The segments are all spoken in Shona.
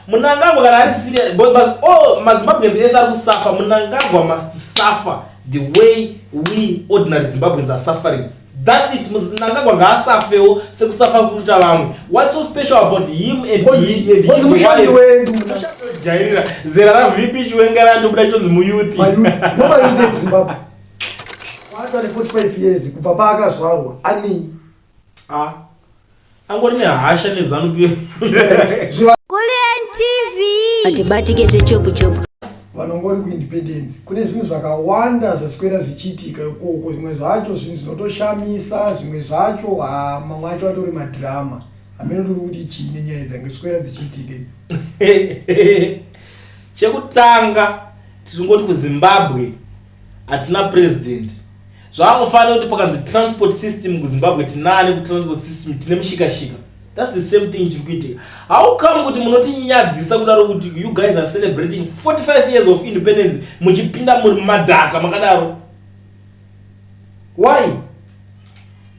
Mnangagwa kana ari serious, but all maZimbabweans ese ari kusuffer. Mnangagwa must suffer the way we ordinary Zimbabweans are suffering. That's it. Mnangagwa ngaasafewo sekusuffer kuita vamwe. What's so special about him and his mushandi wife? Wedu. Jairira zera raVP Chiwenga randobuda chonzi muyouth. Nomayouth ekuZimbabwe wacho ane 45 years kubva paakazvarwa anei? Ah, angori nehasha neZANU. Kulian TV. Atibatike zvechopu chopu. Vanongori kuindependence, kune zvinhu zvakawanda zvaswera zvichiitika ikoko. Zvimwe zvacho zvinhu zvinotoshamisa, zvimwe zvacho, ha, mamwe acho atori madhirama. Hamene tiri kuti chii nenyaya dzangeswera dzichiitika idzi. Chekutanga, tichingoti kuZimbabwe hatina president. Zvaangofanira kuti pakanzi transport system kuZimbabwe, tinani kutransport system tine mushikashika. That's the same thing chiri kuitika. How come kuti munotinyadzisa kudaro, kuti you guys are celebrating 45 years of independence muchipinda muri mumadhaka makadaro? Why?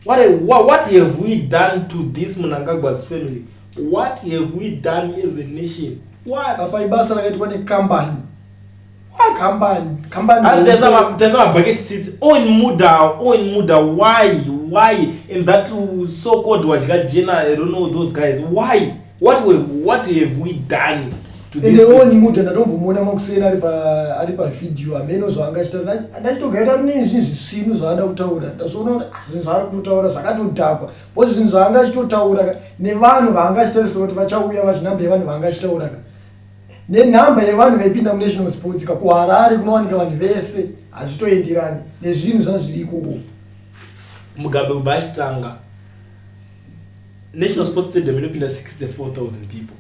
What have we done to this Mnangagwa's family? What have we done as a nation? What? Apa ibasa rakaitwa nekambani, kambani, kambani. Hanzi taisa mabucket seats on muda, on muda. Why in that so called Wadyajena? I don't know those guys. Why? What have we done to this Ende people? Oni mudha ndatombomuona makuseni ari pavhidhiyo. Hameno zvaanga achitaura. Ndachitogaita rine zvinhu zvisinu zvaada kutaura. Ndazoona kuti, ah, zvinhu zvaari kutotaura zvakatodhakwa, because zvinhu zvaanga achitotaura ka, nevanhu vaanga achitarisira kuti vachauya vacho, nhamba yevanhu vaanga achitaura ka nenhamba yevanhu vaipinda muNational Sports ka kuHarare kunowanika vanhu vese, hazvitoenderani nezvinhu zvazviri ikoko. Mugabe kubva achitanga, National Sports Stadium inopinda 64,000 people,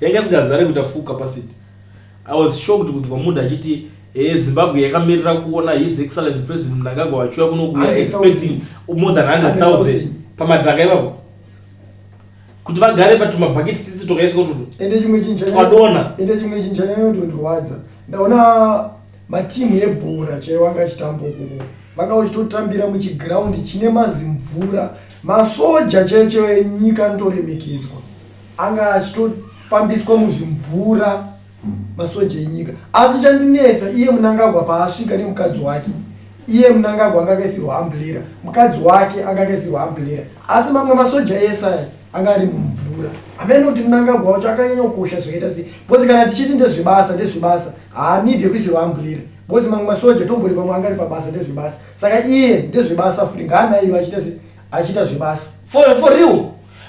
yanga isingazare kuita full capacity. I was shocked kunzwa munhu achiti Zimbabwe yakamirira kuona His Excellence President Mnangagwa vachiuya kuno. We are 100,000. expecting more than 100,000 pamadhaka ipapo kuti vagare patumabhaketi seats tokaiswa tutu. Ende chimwe chinhu Twadona. Ende chimwe chinhu chanyanyotondorwadza, ndaona matimu ebhora chaiwo anga achitamba ukoko, vanga vachitotambira muchigiraundi chine mazimvura. Masoja chaicho enyika anotoremekedzwa anga achitofambiswa muzvimvura, masoja enyika. Asi chandinetsa, iye Mnangagwa paasvika nemukadzi wake, iye Mnangagwa anga akaisirwa umbrella, mukadzi wake anga akaisirwa umbrella, asi mamwe masoja ese aya anga ari mumvura. Hamene kuti Mnangagwa wacho akanyanya kukosha zvakaita sei, because kana tichiti ndezvebasa, ndezvebasa, haanidhe kuisirwa umbrella, because mamwe masoja tombori pamwe anga ari pabasa, ndezvebasa. Saka iye ndezvebasa futi, ngaanaiwe achiita sei, achiita zvebasa. For real,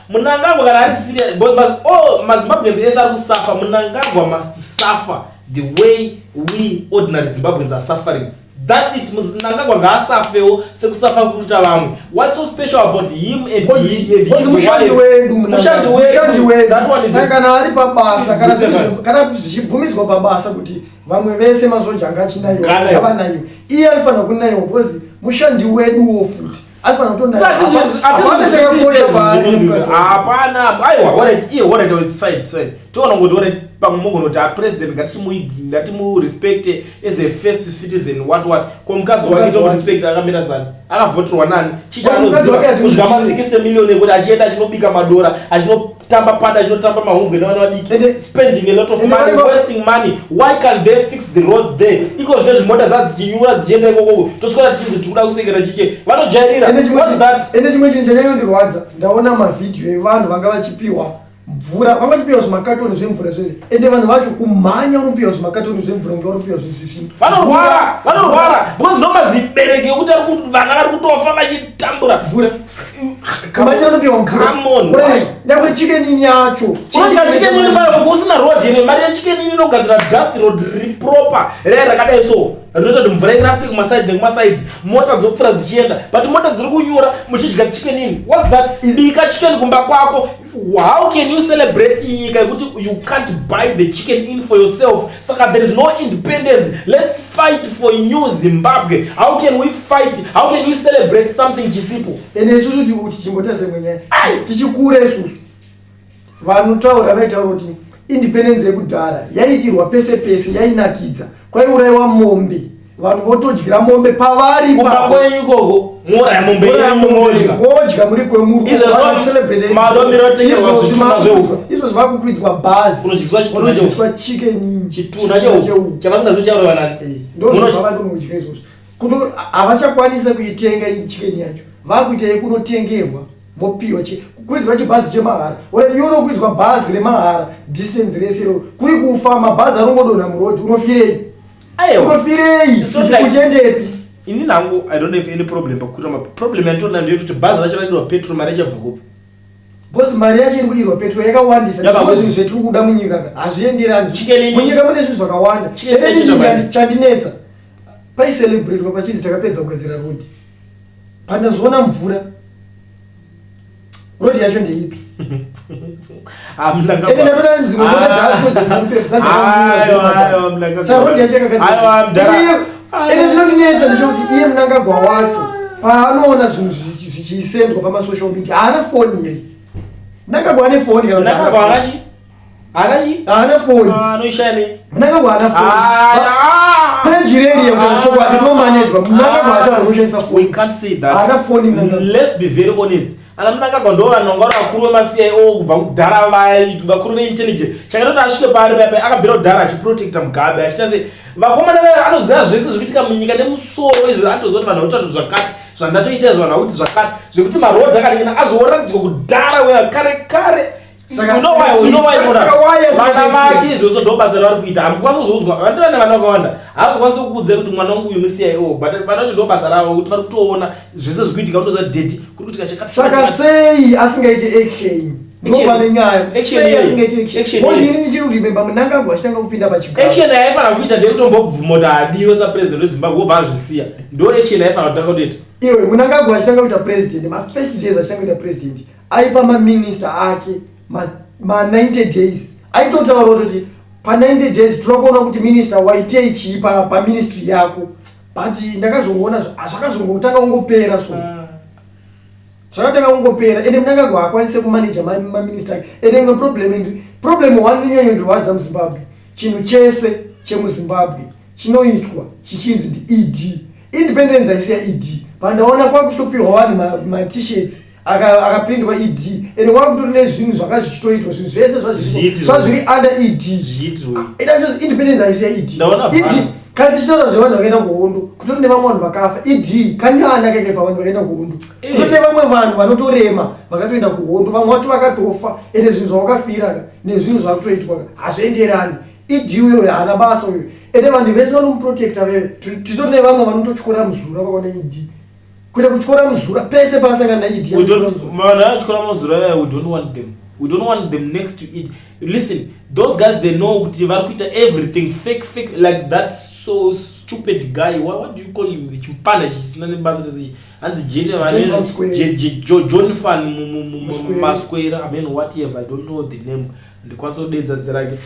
Mnangagwa kana ari serious, but all maZimbabweans ese ari kusuffer. Mnangagwa must suffer the way we ordinary Zimbabweans are suffering. That's it. Mnangagwa ngaasafewo sekusuffer kuita vamwe. What's so special about him and his Mushandi wife? wedu. Mushandi Mushandi wedu. That one is Saka kana ari pabasa, kana Servant. kana zvichibvumidzwa pabasa kuti vamwe vese masoja anga achinaiwa, Nganayiwa. ngavanayiwe, iye aifanira kunaiwa because mushandi weduwo futi aifanira kutonaiwa. Hapana, aiwa, alright, iye, alright, it's fine, it's fine. Toona kuti, alright, pamwe mugona kuti apresident ngatimurespect as a first citizen, what what. Ko mukadzi wake? Mukadzi wake. Tomurespect akamira sani? Akavhoterwa nani? Mukadzi wake Chichaanoziva hatimuzivi. kudya ma60 million ekuti achienda achinobika madora, achinotamba pada, achinotamba mahumbwe nevana vadiki, spending a lot of money, wasting money. Why can't they fix the roads there? Iko zvine zvimota dzadzichinyura dzichienda ikokoko, toswera tichinzi tiri kuda kusekera chiche vanojairira. What's that? Ende chimwe chinhu chanyanyondirwadza, ndaona mavhidhiyo evanhu vanga vachipiwa mvura, vanga vachipiwa zvimakatoni zvemvura zvezvi. Ende vanhu vacho kumhanya unopiwa zvimakatoni zvemvura kunge vari kupiwa zvinhu zvisvinu. Vanorwara, vanorwara, because ndo mazibereki ekuti vana vari kutofa vachitambura. Mvura kumhanya unopiwa mvura. Come on, why? Nyangwe Chicken Inn yacho. Unodya Chicken Inn payo usina road ine mari yeChicken Inn inogadzira dust road riri proper, raya rakadai so, rinoita kuti mvura irase kumasaidi nekumasaidi, mota dzopfuura dzichienda. But mota dziri kunyura muchidya Chicken Inn. What's that? Bika chicken kumba kwako. How can you celebrate nyika yekuti you can't buy the Chicken Inn for yourself? Saka there is no independence. Let's fight for new Zimbabwe. How can we fight? How can we celebrate something chisipo? Ende isusu tichimbota semwe nyaya, tichikura isusu, vanotaura vaitaura kuti independence yekudhara yaiitirwa pese pese, yainakidza, kwaiurayiwa mombe, vanhu votodyira mombe pavari Kumba ipapo. kwenyu ikoko. Mouraya mombe yenyu modya. Modya muri kwemuri. Izvozvo madomiro otengerwa zvitunha zvehuku. Izvozvo vakukwidzwa bhazi. Kunodyiswa chitunha chehuku. Kunodyiswa chicken. Chitunha chehuku. Chavasingazivi chauraiwa nani. Eh, ndozvavakunodya izvozvo. Kuti havachakwanisa kuitenga chicken yacho. Vakuita yekunotengerwa vopiwa kukwidzwa chibhazi chemahara. Already iwe unokwidzwa bhazi remahara distance rese iroro. Kuri kufa mabhazi anongodonha muroad unofirei? Unofirei? Uchiendepi? Ini nangu I don't have any problem pakukwira ma problem yanditori nayo ndeyekuti bhazi racho radirwa petrol mari yachabva kupi? Because mari yacho iri kudirwa petrol yakawandisa. Zvimwe zvinhu zvetiri kuda munyika ka hazvienderani. Munyika mune zvinhu zvakawanda. Ende ini chandinetsa paicelebratewa pachinzi takapedza kugadzira road. Pandazoona mvura road yacho ndeipi? Ah, Ende ndatoona dzimwe mota dzacho dzeZanu-PF dzadzakanyura. Saka road yacho yakagadzirwa. Ende chinondinetsa ndechekuti iye Mnangagwa wacho paanoona zvinhu zvichisendwa pamasocial media haana foni here? Mnangagwa ane foni kana kuti haana Mnangagwa foni? haana chi? Haana chi? Haana foni. Ah, anoishaya nei? Mnangagwa haana foni. Ah, ah. Peji reri yekuti chokwadi rinomanejwa. Mnangagwa haachagoni kushandisa We foni. can't say that. Haana foni Mnangagwa. Let's be very honest. Ana Mnangagwa ndo vanhu vanga vari vakuru vemaCIO kubva kudhara vaya vakuru veintelligence. Chakaita kuti asvike paari paya paya akabvira kudhara achiprotecta Mugabe achiita sei. Vakomana vaya anoziva zvese zviri kuitika munyika nemusoro izvi anotoziva kuti vanhu vakuita zvakati zvandatoita izvi vanhu vakuti zvakati zvekuti marodhi akaningina azoratidzwa kudhara weya kare kare. Saka- You know why- you know why saka- Mura? saka why Vana asingade vake izvozvo ndo basa ravari kuita hamukwanisi kuzoudzwa vanotova nevana vakawanda havazokwanisi kukuudzai kuti mwana wangu uyu muCIO but vana vacho ndo basa ravo kuti vari kutoona zvese zviri kuitika vanotoziva daddy kuri kuitika chakati Saka chakati. sei asingaiti action? Ndo Action. pane nyaya. Action Sei yei? asingaiti action? Action Because yei? ini ndichiri kuremember Mnangagwa achitanga kupinda pachigaro. Action yaifanira kuita ndeyekutombobvuma kuti haadiwe sapresident weZimbabwe wobva azvisiya. Ndo action yaifanira kutanga kutoita. Iwe Mnangagwa achitanga kuita president, ma first days achitanga kuita president, aipa ma minister ake ma, ma 90 days. Aitotaura kutoti pa 90 days tinoda kuona kuti minister waitei chii pa, pa ministry yako. But ndakazongoona zvakazongotanga kungopera so. Zvakatanga kungopera ende Mnangagwa haakwanise kumaneja maminister ake. Ende imwe problem ndi problem one inyanya ndirwadza muZimbabwe. Chinhu chese chemuZimbabwe chinoitwa chichinzi ndi ED. Independence haisi ya ED. Pandaona kwakuchitopihwa vanhu ma t-shirts akaprintwa ED. Ende kwakutori nezvinhu zvanga zvichitoitwa zvinhu zvese Zviitiro. zvazviri under ED. Zviitiro. Ida just independence haisi ya ED. Ndaona ED bhana. kana tichitaura zvevanhu vakaenda kuhondo kutori nevamwe vanhu vakafa ED kanyana keke pavanhu vakaenda kuhondo kutori nevamwe vanhu vanotorema vakatoenda kuhondo vamwe vacho vakatofa ende zvinhu zvavakafira ka nezvinhu zvakutoitwa ka hazvienderani. ED uyo haana basa uyo ende vanhu vese vanomuprotecta veve titori nevamwe vanototyora muzura vakaona ED kuita kutyora muzura pese paasangana naED We don't, vanhu vanotyora mazura vaya, we don't want them. We don't want them next to it. Listen, those guys, they know kuti vari kuita everything fake, fake, like that so stupid guy. What do you call him? Chimupanda chisina nebasa rese. Hanzi Jenny, Jenny from Square. John Fan Masquera. Masquera. I mean, whatever. I don't know the name. Ndikwanisa kudeedza zita rake.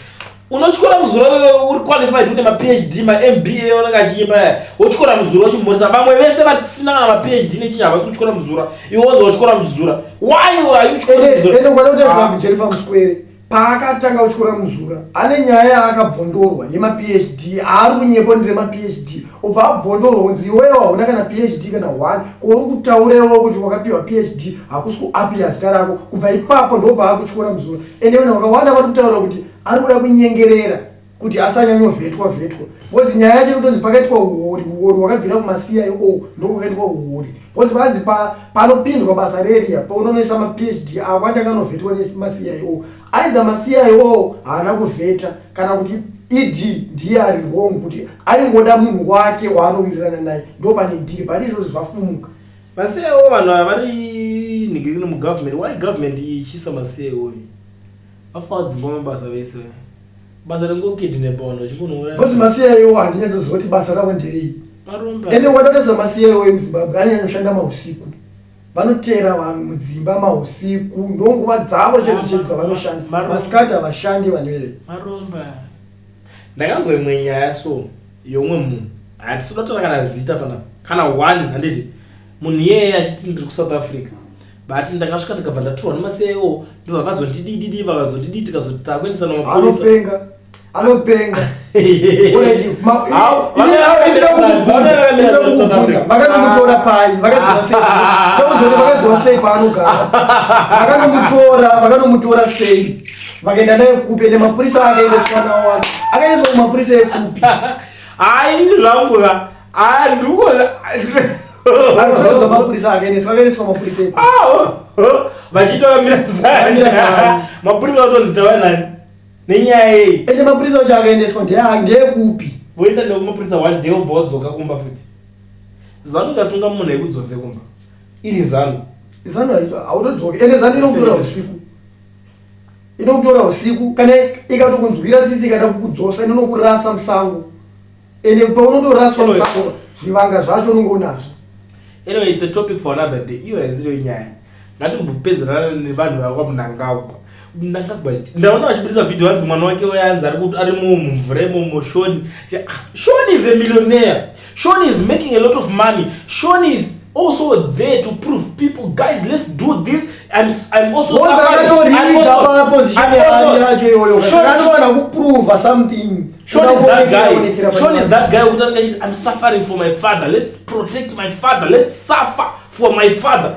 Unotyora muzura wewe uri qualified une ma PhD, ma MBA unenge achiimba yaya. Wotyora muzura uchimhoresa vamwe vese vasina kana ma PhD nechinyi havasi kutyora muzura. Iwe wonzi watyora muzura. Why are you tyora muzura? Ende ukada kutarisa Jennifer Muswere paakatanga kutyora muzura ane nyaya yaakabvondorwa yema PhD aari kunyepo ndire ma PhD obva abvondorwa kunzi iwewe hauna kana PhD kana one ko uri kutaurewo kuti wakapiwa PhD hakusi kuapia zita rako kubva ipapo ndo paakutyora muzura ende vanhu vakawanda vari kutaura kuti ari kuda kunyengerera kuti asanyanyovhetwa vhetwa because nyaya yacho kutonzi pakaitwa uori uori hwakabvira kuma-CIO ndokwakaitwa uori because panzi panopindwa basa reria paunonoisa ma-PhD ako anenge anovhetwa nema-CIO either ma-CIO haana kuvheta kana kuti ED ndiye ari wrong kuti aingoda munhu wake waanowirirana naye ndo pane dhiri but izvozvo zvafumuka. Ma-CIO vanhu ava vari nhingirini mugovernment. Why government ichiisa ma-CIO iyi? Vafanira kudzingwa mabasa vese. Basa ringokidnapa vanhu vachingonouraya. Because ma-CIO handinyatsoziva kuti basa ravo nderei. Marombe. Ende ukatotarisa ma-CIO emuZimbabwe anonyanyoshanda mahusiku. Vanoteera vanhu mudzimba mahusiku ndonguva dzavo chaidzo chaidzo dzavanoshanda. Masikati havashandi vanhu iveve. Maromba. Ndakanzwa imwe nyaya so yeumwe munhu. Hatisi kuda kutaura kana zita panapa. Kana one handiti. Munhu iyeye achiti ndiri kuSouth Africa. But ndakasvika ndikabva ndatorwa nemaCIO ndobva vazondidididi vakazondidii tikazoti takuendesa namapurisa. Anopenga. Anopenga. Alright, How? Vakanomutora pai? Vakaziva sei? Takuzoti vakaziva sei paanogara? Vakanomutora, vakanomutora sei? Vakaenda naye kupi? Ende mapurisa akaendeswa nawo acho akaendeswa kumapurisa ekupi? Hayi, zvangu ka, handiko. Vakaziva mapurisa akaendeswa, vakaendeswa mapurisa ekupi? Vachiita vamira. Vamira zano. Mapurisa vatonzi tava nani nenyaya yei? Ende mapurisa acho akaendeswa ndeyekupi? Voenda nekumapurisa one day, wobva wadzoka kumba futi. Zanu ikasunga munhu aikudzose kumba, iri Zanu. Zanu hautodzoki. Ende Zanu inokutora usiku, inokutora usiku. Kana ikatokunzwira tsitsi ikada kukudzosa, inonokurasa musango. Ende paunotoraswa Anyway. musango, zvivanga zvacho unonge unazvo. Anyway, it's a topic for another day. Iyo haisiriyo nyaya. Ngatimbopedzerana nevanhu vakwaMnangagwa. Mnangagwa, ndaona vachibudisa vhidhio, hanzi mwana wake uya hanzi ari mumvura imomo. Shoni, Shoni is a millionaire. Shoni is making a lot of money. Shoni is also there to prove people, guys, let's do this. I'm also suffering. I'm Akatoriga also- paposition I'm also- yacho iyoyo. Shoni- Anofanira kuprova something. Sean is that guy. Kuonekera. Sean is that guy who anenge achiti, "I'm suffering for my father. Let's protect my father. Let's suffer for my father."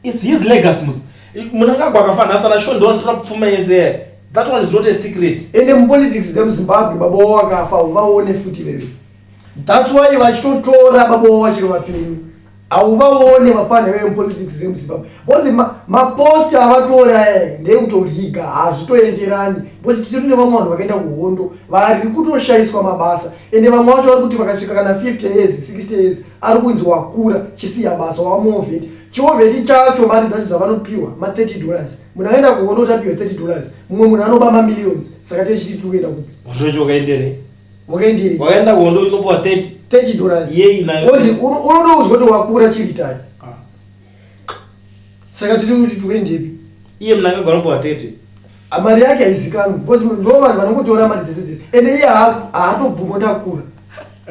It's his legacy. Mus. Mnangagwa akafa nhasi, ana Sean ndovanotora pfuma yese. That one is not a secret. Ende mupolitics dzemuZimbabwe, baba wavo vakafa hauvaone futi veve. That's why vachitotora baba wavo vachiri vapenyu. Hauvaone vapfanha veve mupolitics dzemuZimbabwe, because mapost avatora aya ndeyekutoriga, hazvitoenderani, because titori nevamwe vanhu vakaenda kuhondo vari kutoshayiswa mabasa. Ende vamwe vacho vari kuti vakasvika kana 50 years, 60 years, ari kunzi wakura, chisiya basa, wawar vet. Chiwar vet chacho, mari dzacho dzavanopiwa ma$30. Munhu aenda kuhondo kuti apiwe $30, mumwe munhu anoba mamillions. Saka techiti tiri kuenda kupi? Hondo wakaendere. Wakaenderei? Wakaenda kuhondo unopiwa 30. $30. Yei nayo. Onzi unotoudzwa kuti wakura, chiretire. Ah. Saka tiri kuti tikuendepi? Iye Mnangagwa anopiwa 30. Ah, mari yake haizikanwi, because ndo vanhu vanongotora mari dzese dzese. Ende iye haatobvuma kuti akura,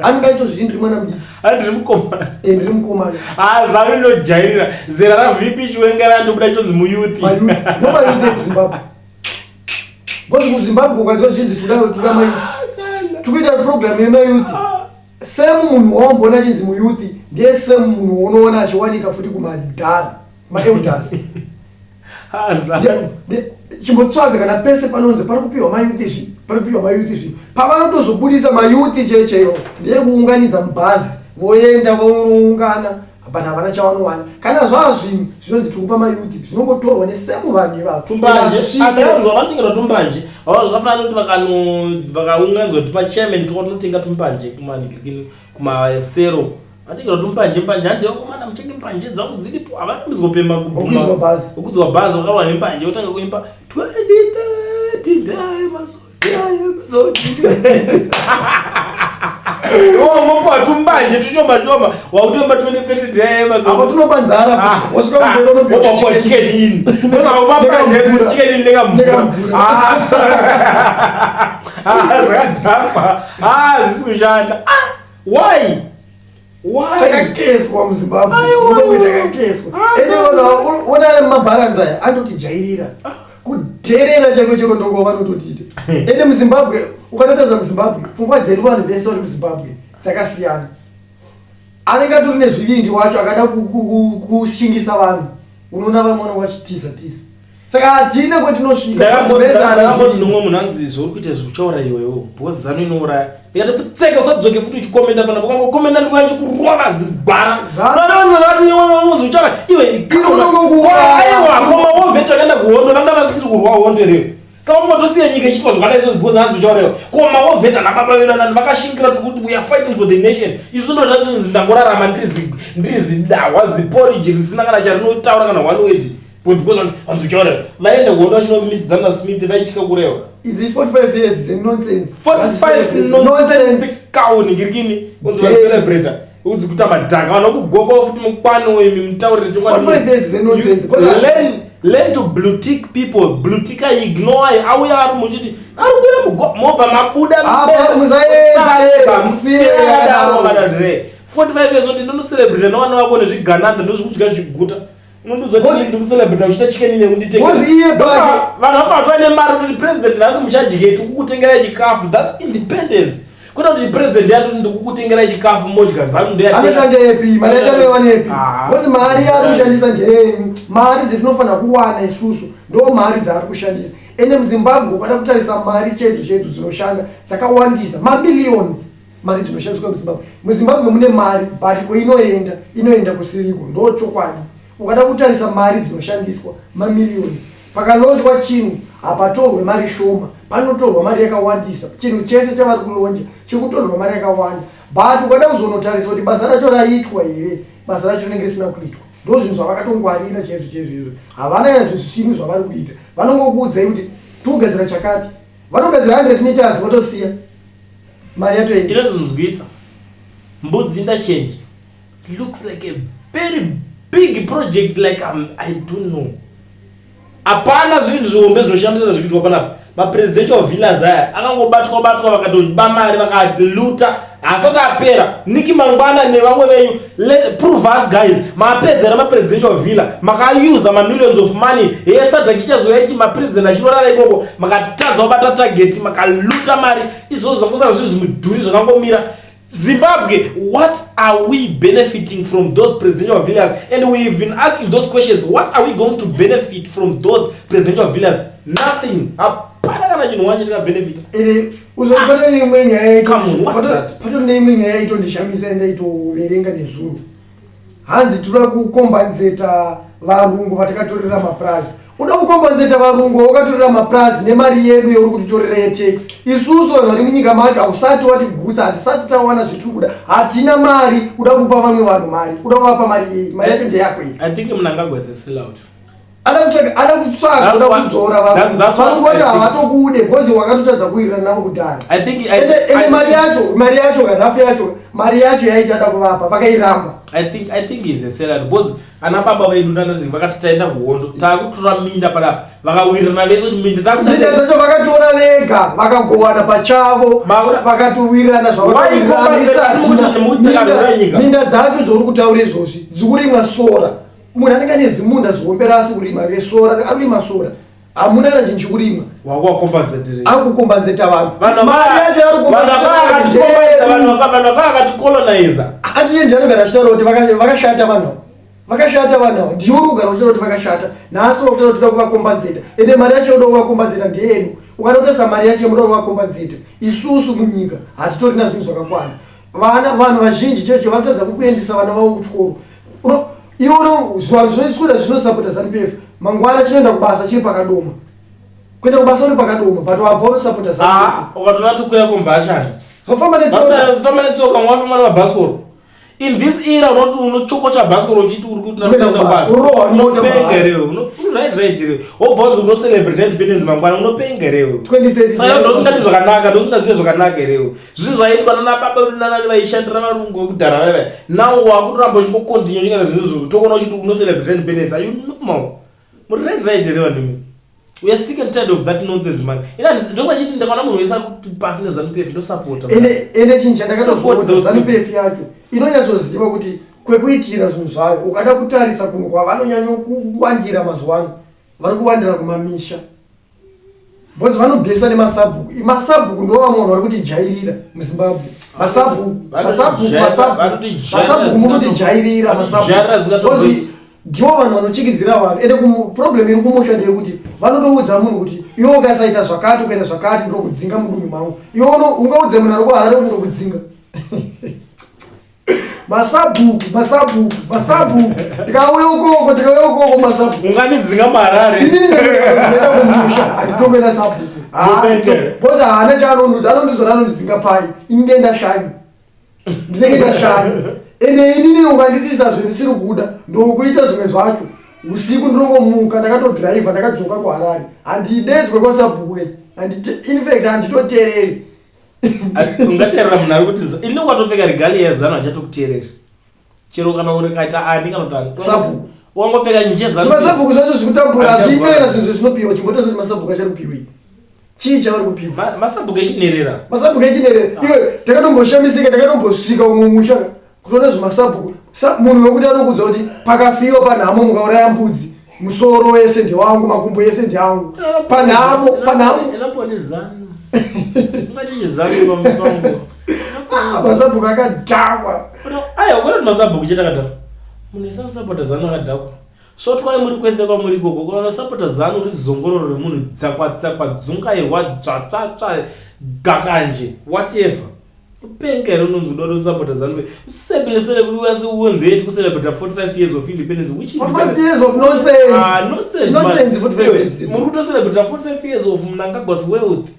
anenge achitozviti ndiri mwana mudiki. Andiri mukomana. Eh, ndiri mukomana. Ah, Zanu inojairira. Zera raVP Chiwenga randobuda chonzi muyouth. Mayouth, ndo mayouth ekuZimbabwe, because kuZimbabwe ukanzwa zvinzi toda mayouth, tikuita program yemayouth, same munhu waumboona achinzi muyouth ndiye same munhu unoona achiwanika futi kumadhara, maelders. Ah, Zanu. Chimbotsvaga kana pese panonzi pari kupiwa mayouth zvi, pari kupiwa mayouth zvi, pavanotozobudisa mayouth checheyo ndeyekuunganidza mubhazi, voenda voungana, but havana chavanowana. Kana zvaa zvinhu zvinonzi tiri kupa mayouth, zvinongotorwa nesame vanhu ivavo. Tumbanje. Hazvisvike. Akaanzwa vanotengerwa tumbanje. Vava zvakafanana nekuti vakaunganidzwa tumachairman tuka tunotenga tumbanje kumanikirikini, kumasero, vatengerwa tumbanje. Mbanje handi vakomana, muchenge mbanje dzangu dziripo. Havarambidzwa kupemba. Wakuidzwa bhazi. Wakuidzwa bhazi, vakarwa nembanje, votanga kuimba 2030 ndai masoja yemasoti. Mopa tumbanje tuchoma choma, wakutoimba 2030 ndai yemasoti. Apo tunopa nzara, wasvika kumberi unopiwa Wopapuwa chicken. Chicken Inn. Wopapuwa Chicken Inn nekamvura. Nekamvura. Ah, ah, zvakadhakwa. Ah, zvisi kushanda. Ah, why? Why? Takakeswa muZimbabwe. Aiwa. Zimbabwe takakeswa. Ah, Ende vanhu ona mabharanzi aya anotijairira kudherera chaiko chaiko, ndongo vanototiita. Ende muZimbabwe, ukatotaza muZimbabwe, pfungwa dzedu vanhu vese vari muZimbabwe dzakasiyana. Anenge atori nezvivindi wacho akada kushingisa vanhu, unoona vamwe vanonge vachitiza tiza. Saka hatina kwetinosvika. Ndakamboti nomwe munhu anzi zvauri kuita izvi uchauraya iwewo, because Zanu inouraya. Ndikati pfutseka, usadzoke futi uchikomenda pana. Ukangokomenda ndikuya ndichikurova zigwara. Unzi uchauraya iwe. Unongokuuraya. Aiwa, koma war vet vakaenda kuhondo vanga vasiri kurwa hondo ireyo? Saka ungatosiya nyika ichiitwa zvakadai izvozvo because hanzi uchaurayiwa? Koma war vet ana baba vedu anani vakashingira tikuti we are fighting for the nation. Isu ndodatinzi ndangorarama ndiri zidahwa, ziporiji risina kana charinotaura, kana one word, because hanzi uchauraya. Vaenda kuhondo vachinomisidzana Smith, vaitya kurewa. Idzi 45 years dzenonsense. 45 nonsense kauningirikini unzi vacelebrata, unzi kuita madhaka, vanhu vakugoka futi mukwano. Imi mutaurire. 45 years dzenonsense. Learn to blue tick people. Blue tick, ignore. Auya ari muchiti ari kuuya mobva mabuda. Ah, musaende, musiye yakadaro. Kadadire 45 years kuti ndinocelebrata nevana vako nezvigananda, ndozvikudya zviguta. Unondiudza kuti ndikucelebrata uchiita Chicken Inn nekunditengera. Because iye pake- Vanhu vafatwa nemari kuti president nhasi muchadyei, tikukutengera chikafu. That's independence. Kwete kuti president yatoti ndikukutengera chikafu modya zanu ndoyaanoshanda epi mari yacho anoiwanepi ah. Because mari yaari kushandisa ndeyenyu, mari dzetinofanira kuwana isusu ndo mari dzaari kushandisa. Ende muZimbabwe ukada kutarisa mari chaidzo chaidzo dzinoshanda dzakawandisa, mamillions mari dzinoshandiswa muZimbabwe. MuZimbabwe mune mari, but kweinoenda inoenda kusiriko, ndo chokwadi. Ukada kutarisa mari dzinoshandiswa, mamillions. Pakalaunchwa chinhu hapatorwe mari shoma, panotorwa mari yakawandisa. Chinhu chese chavari kulauncha chikutorwa mari yakawanda, but ukada kuzonotarisa kuti basa racho raitwa here, basa racho rinenge risina kuitwa. Ndo zvinhu zvavakatongwarira chaizvo chaizvo izvo. Havana kana zvinhu zvavari kuita, vanongokuudzai kuti tikugadzira chakati, vanogadzira 100 meters votosiya mari yatoenda. Inonzwisa Mbudzi interchange looks like a very big project, like I don't know. Hapana zvinhu zvihombe zvinoshamisa zvikuitwa panapa. Mapresidential villas aya akangobatwa batwa, vakatoba mari, vakaluta, asati apera. Nick Mangwana nevamwe venyu, prove us guys, mapedzera mapresidential villa, makausa mamillions of money yeSADC ichazouya ichi, mapresident achinorara ikoko, makatadza kubata target, makaluta mari. Izvozvo zvangosara zviri zvimidhuri zvakangomira. Zimbabwe, what are we benefiting from those presidential villas? And we've been asking those questions. What are we going to benefit from those presidential villas? Nothing. Hapana kana chinhu wacho tikabenefita. Ende uzopata neimwe nyaya. Come on, what's that? Patori neimwe nyaya yaitondishamisa, ndaitoverenga nezuro. Hanzi toda kucompensata varungu vatakatorera mapurazi. Uda kucompensata varungu vaukatorera mapurazi nemari yedu yauri kutitorera yetax? Isusu vanhu vari munyika macho hausati watigutsa, hatisati tawana zvetiri kuda, hatina mari. Uda kupa vamwe vanhu mari, uda kuvapa mari yei? Mari yacho ndeyako iyi. I think Mnangagwa is a sellout. Ada kutsvaga, ada kutsvaga, uda kudzora varungu. Varungu vacho havatokude because wakatotadza kuwirirana navo kudhara. I think Ende mari yacho, mari yacho, rafu yacho, mari yacho yaichada kuvapa vakairamba. I think he's a sellout because ana baba vedu nana vakati taenda kuhondo, taakutora minda panapa, vakawirirana vese kuti minda takuda. Minda dzacho vakatora vega, vakagowana pachavo, vakatowirirana. Why compensate Zvavakawirirana. Mutakarura nyika? Minda dzacho zvauri kutaura izvozvi dzikurimwa sora. Munhu anenge ane zimunda zihombe rasi kurima resora, arurima sora, hamuna kana chinhu chikurimwa. Wakuvacompensate. Akucompensata vanhu, mari yacho yari. Vanhu vakaticoloniza. Atiyendi anogara achitaura kuti vakashata vanhu ava, vakashata vanhu ava. Ndiwe uri kugara uchitaura kuti vakashata, nhasi wakutaura kuti toda kuvacompensata. Ende mari yacho yoda kuvacompensata ndeyedu. Ukada kutarisa mari yacho yemuda kuvacompensata, isusu munyika hatitorina zvinhu zvakakwana. Vana, vanhu vazhinji checho vanotadza kukuendesa vana vavo kuchikoro. Iwe zvanhu zvinoiswera zvinosapota ZANU PF, mangwana chinoenda kubasa chiri pakadoma, kuenda kubasa uri pakadoma, but wabva unosapota ZANU. Ah, ukatora tukwira kumbashani. Zvofamba netsoka. Famba netsoka, mwafamba nemabhasikoro. In this era unoti unochokocha bhasikoro uchiti uri kuti Kuenda kubasa. Urohwa nemota. Unopenga rewe, right right rewe, wobva wanzi unocelebrate independence mangwana, unopenga rewe. 2030. Saka ndosingati zvakanaka, ndosingazive zvakanaka rewe. Zvinhu zvaiitwa nana baba vedu nanani vaishandira varungu vekudhara vaiva, now wakutoramba uchingocontinue uchingaita zvinhu izvozvo, tokuona uchiti unocelebrate independence. Are you normal? Muri right right here vanhu imi? We are sick and tired of that nonsense, man. Ina ndosachiti ndakaona munhu wese ari kuti pasi neZANU PF, ndosapota. Ende chinhu Support chandakatozoona, those ZANU PF yacho inonyatsoziva kuti kwekuitira zvinhu zvayo. Ukada kutarisa kunhu kwavanonyanya kuwandira mazuva ano, vari kuwandira kumamisha because vanobhesa nemasabhuku. Masabhuku ndo vamwe vanhu vari kutijairira muZimbabwe. Masabhuku, masabhuku, masabhuku, masabhuku, mukutijairira masabhuku. Because ndivo vanhu vanochikidzira vanhu. Ende problem iri kumusha ndeyekuti vanotoudza munhu kuti iwe ukasaita zvakati, ukaita zvakati, ndokudzinga mudunhu mangu. Iwe ungaudze munhu ari kuHarare kuti ndokudzinga? Masabhuku, masabhuku, masabhuku, tikauya ukoko, tikauya ukoko, masabhuku. Unganidzinga muHarare? Inini ndaenda kumusha, handitomena sabhuku because haana chaanondudza. Anondudza, anondidzinga pai? Ini ndenda shanyi, ndinenge ndashanya. Ende inini ukanditisa zvendisiri kuda, ndokuita zvimwe zvacho. Usiku ndinongomuka, ndakatodhiraivha, ndakadzoka kuHarare, handidedzwe kwasabhuku. In fact handitoteereri. Ungateerera munhu ari kuti ini ukatopfeka regalia yeZANU achatokuteereri, chero kana uri kaita ani kana kuti ani. Sabhuku. Wangopfeka nje ZANU. Zvimasabhuku zvacho zvikutambura, hazviina kana zvinhu zvinopiwa. Chimboita kuti masabhuku achari kupiwei? Chii chavari kupiwa? Masabhuku echinerera. Masabhuku echinerera. Iwe, takatomboshamisika, takatombosvika umwe musha kutoona zvemasabhuku. Munhu wekuti anokudza kuti pakafiwa panhamo mukauraya mbudzi. Musoro wese ndewangu, makumbo ese ndeangu. Panhamo, panhamo. Inapone zanu. Ungati chizanu pamupango. Ah, masabhuku akadhakwa. Aya, ukona kuti masabhuku chete akadhakwa. Munhu wese anosapota zanu akadhakwa. Svotwai muri kwese kwamuri ikoko. Kana unosapota zanu uri zongororo remunhu dzakwa tsakwa dzungairwa dzvatsvatsva gakanje whatever. Upenga here unonzi uda kutosapota zanu usebelesele kuti uyase uwenze yeti kucelebrate 45 years of independence which 45 years of nonsense. Ah, nonsense. Nonsense, man. 45 Iwe, years. Muri kutocelebrate 45 years of Mnangagwa's wealth.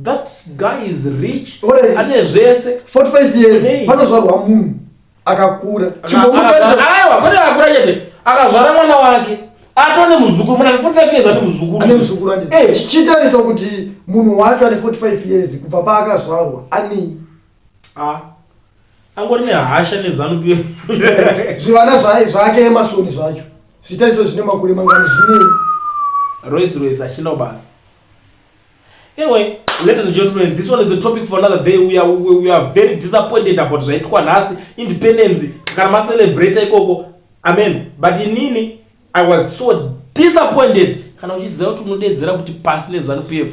That guy is rich. Alright. Ane zvese. 45 years Nei. panozvarwa munhu akakura. Chimbomutarisa Aiwa, kwete akakura chete. Akazvara mwana wake. Atone muzukuru, mwana ane 45 years ane muzukuru. Ane muzukuru andi. Eh. Chitarisa kuti munhu wacho ane 45 years kubva paakazvarwa anei. Ah. Angori nehasha neZanu PF. Zvivana zvake emasoni zvacho. Zvitariso zvine makore mangani zvinei. Royce Royce achina basa. Anyway, ladies and gentlemen, this one is a topic for another day. We are very disappointed about zvaitwa nhasi independence kana macelebrate ikoko. Amen. But inini I was so disappointed. Kana uchiziva kuti unodedzera kuti pasi neZanu PF.